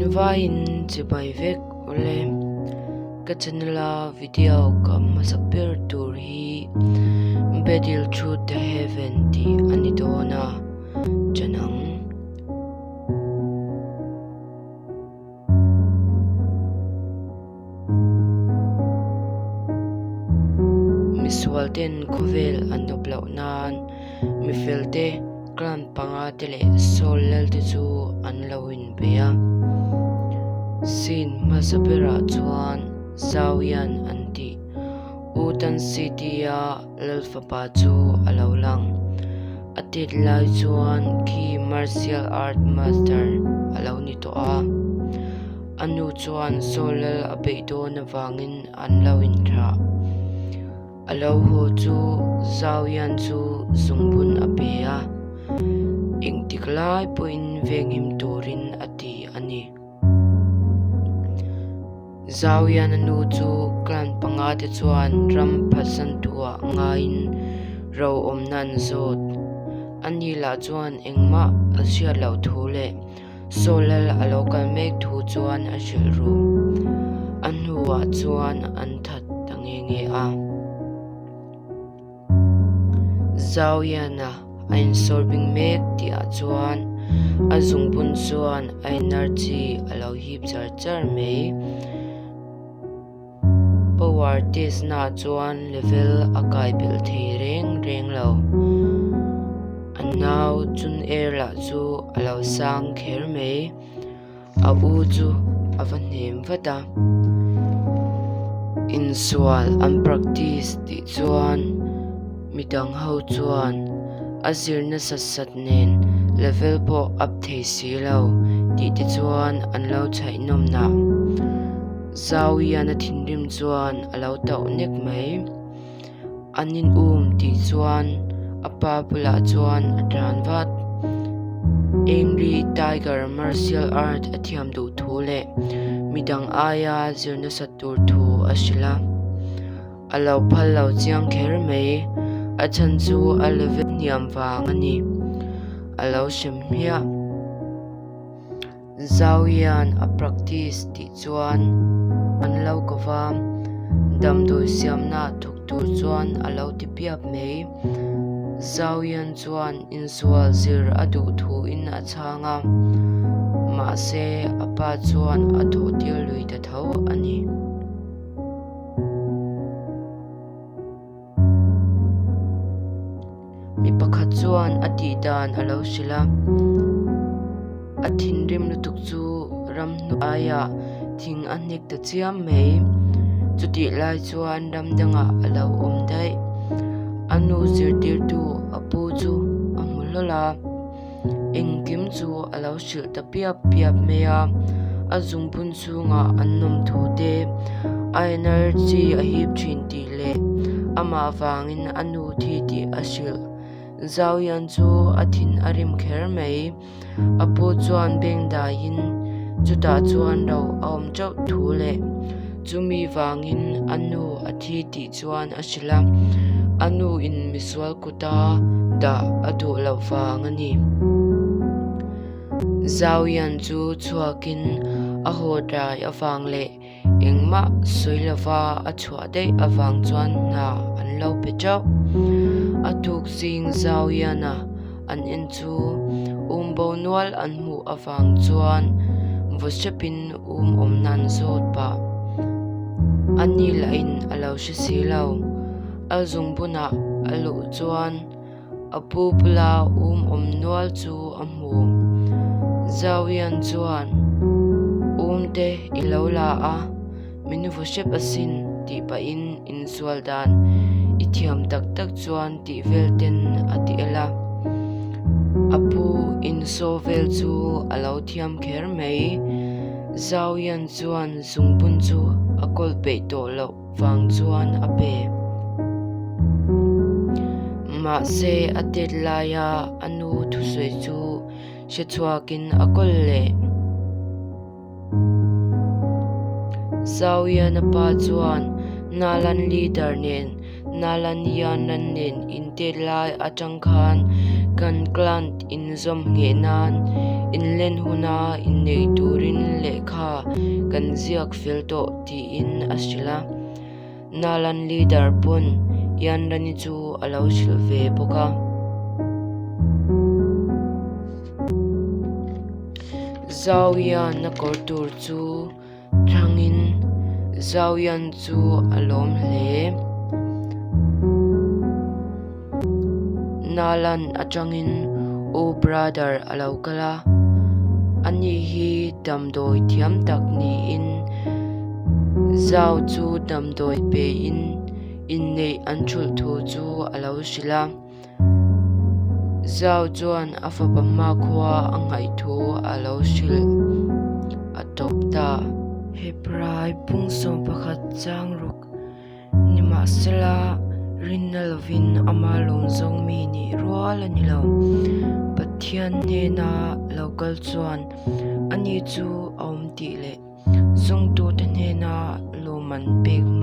Invaiin chibai vek awle. Ka channel a video ka hmasa ber tur hi Battle Through the Heaven tih a ni dawn a, chanang. Misual ten khawvel an awp loh nan mifel te clan panga te leh sawl lal te chu an lo inbei a. Scene hmasa berah chuan Zauian an tih Utan City a Lalfapa chu a lo lang. A tet lai chuan khi martial art master a lo ni tawh a. A nu chuan saw lal a beih dawn avangin an lo inthlah. A lo haw chu Zauian chu zungbun a pe a, engtik lai pawhin venghim turin a ti a ni. Zauiana nu chu clan panga te chuan ram phatsan tuah ngaiin ro awmna an zawt. Ani lah chuan engmah a hriat loh thu leh Saw lal a lo kal mek thu chuan a hrilh ru. A hnuah chuan an that ta nge nge a. Zauiana a insawrbing mek tihah chuan a zungbun chuan a energy a lo hip char char mai. Power test na chuan level a kai belh thei reng reng lo. A nau chun er lah chu a lo sang kher mai. A u chu a va hnem vat a. Insual an practice tih chuan midang ho chuan a zir nasa sat nen level pawh up thei si lo tih te chuan an lo chhaih nawm nah. Zauian a thinrim chuan a lo tauh nek mai. An in um tih chuan a pa bulah chuan a tan vat. Angry Tiger martial art a thiam duh thu leh midang aia zir nasat tur thu a hrilh a. A lo phal lo chiang kher mai. A chhan chu a level hniam vang a ni. A lo hrem hmiah. Zauian a practice tih chuan an lo ko va, damdawi siamna thawk tur chuan a lo ti piap mai. Zauian chuan insual zir a duh thuin a chhang a, mahse a pa chuan a thawh tir lui ta tho a ni. Mi pakhat chuan a tih dan a lo hrilh a, a thinrim lutuk chu ramhnuaiah thing a hnek ta chiam mai. Chutih lai chuan ram dangah a lo awm daih. A nu zirtirtu a pu chu a hmu hlawl a. Engkim chu a lo hrilh ta piap piap mai a, a zungbun chhungah an nawm thu te, a energy a hip thin tih leh amah vangin a nu thi tih a hrilh. Zauian chu a thin a rim kher mai. A pu chuan beng daiin chutah chuan ro a awm teuh thu leh chumi vangin a nu a thi tih chuan a hrilh a, a nu in misual kuta dah a duh loh vang a ni. Zauian chu chhuakin a haw dai avang leh engmah sawi lova a chhuah daih avang chuan hna an lo pe teuh. A tuk zing Zauiana an en chu umbo nual an hmuh avang chuan vaw hrepin um awm nan zawt pah. A ni lahin a lo hre si lo. A zungbunah a luh chuan a pu bula um awm nual chu a hmu. Zauian chuan, Um te i lo la a, min vaw hrep asin tih pahin insual dan i thiam tak tak chuan tih vel ten a ti el a. A pu insaw vel chu a lo thiam kher mai. Zauian chuan zungbun chu a kawl peih tawh loh vang chuan a pe. Mahse a tet laia a nu thusawi chu hre chhuakin a kawl leh. Zauiana pa chuan Nalan leader nen Nalan Yanan nen intet lai atang khan kan clan inzawm ngheh nan inlen huna innei turin lehkha. Kan ziak fel tawh tiin a hrilh a. Nalan leader pawn Yanrani chu a lo hrilh ve bawk a. Zauian a kawr tur chu thlangin Zauian chu a lawm hle. Nalan atangin U brother a lo kal a, ani hi damdawi thiam tak niin Zau chu damdawi pein inneih an thulh thu chu a lo hrilh a. Zau chuan a fapa hmakhua a ngaih thu a lo hrilh a tawp ta. Hebrai pungsawm pakhat chang ruk Nimahsela, rinna lovin ama lawmzawng mi nih rual a ni lo. Pathian hnena lo kal chuan ani chu a awm tih leh zungtute hnena lawm an pek.